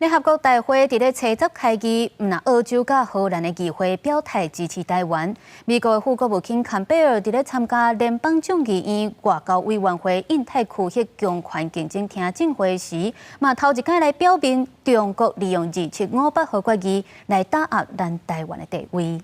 聯合國大會佇咧初十開議，毋但澳洲佮荷蘭的議會表態支持臺灣。美國的副國務卿坎貝爾佇咧參加聯邦眾議院外交委員會印太區域強權競爭聽證會時，嘛頭一擺來表明中國利用二七五八號決議來打壓咱臺灣的地位。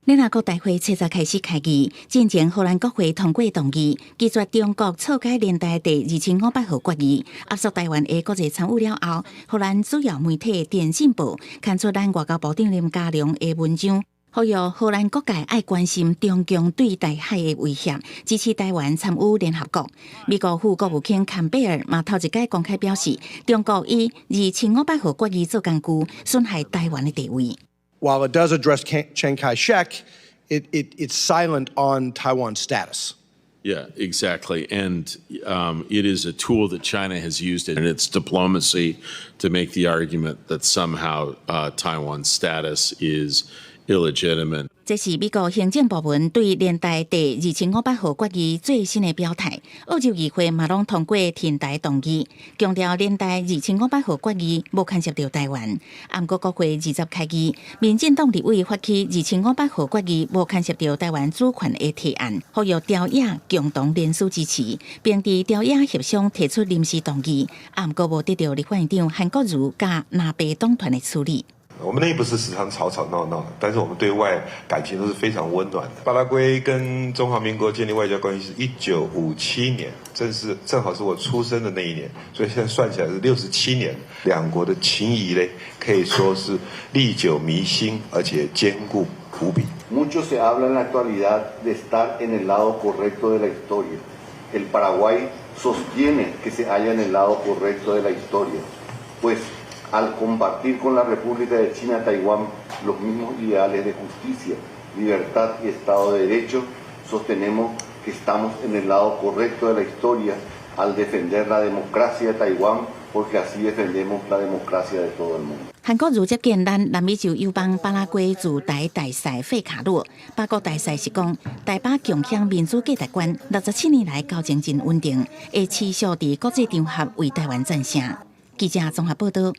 聯合國大會初十開始開議，進前荷蘭國會通過動議，拒絕中國錯改聯大第二七五八號決議，壓縮臺灣的國際參與了後，荷蘭主要媒體《電信報》刊出咱外交部長林佳龍的文章，呼籲荷蘭各界愛關心中共對台海的威脅，支持臺灣參與聯合國。美國副國務卿坎貝爾嘛頭一擺公開表示，中國以二七五八號決議做工具，損害臺灣的地位。 While it does address Chiang Kai-shek, it's silent on Taiwan's status. Yeah, exactly. And it is a tool that China has used in its diplomacy to make the argument that somehow Taiwan's status is illegitimate. 這是美國行政部門對聯大第二七五八號決議最新的表態。澳洲議會嘛攏通過挺臺動議，強調聯大二七五八號決議無牽涉著臺灣。毋過國會二十開議，民進黨立委發起二七五八號決議無牽涉著臺灣主權的提案，呼籲朝野共同聯署支持，並佇朝野協商提出臨時動議。毋過無得到立法院長韓國瑜佮藍白黨團的處理。我們內部是時常吵吵鬧鬧，但是我們對外感情都是非常溫暖的。巴拉圭跟中華民國建立外交關係是1957年，正是正好是我出生的那一年，所以現在算起來是67年。兩國的情誼呢，可以說是歷久彌新，而且堅固無比。 Mucho se habla en la actualidad de estar en el lado correcto de la historia. El Paraguay sostiene que se halla en el lado correcto de la historia, pues al compartir con la República de China Taiwán los mismos ideales de justicia, libertad y Estado de Derecho, sostenemos que estamos en el lado correcto de la historia al defender la democracia de Taiwán, porque así defendemos la democracia de todo el mundo. 韓國瑜接見咱南美洲友邦巴拉圭駐台大使費卡洛，巴國大使是講，台巴共享民主價值觀，67年來交情真穩定，會持續佇國際場合為臺灣讚聲。記者綜合報道。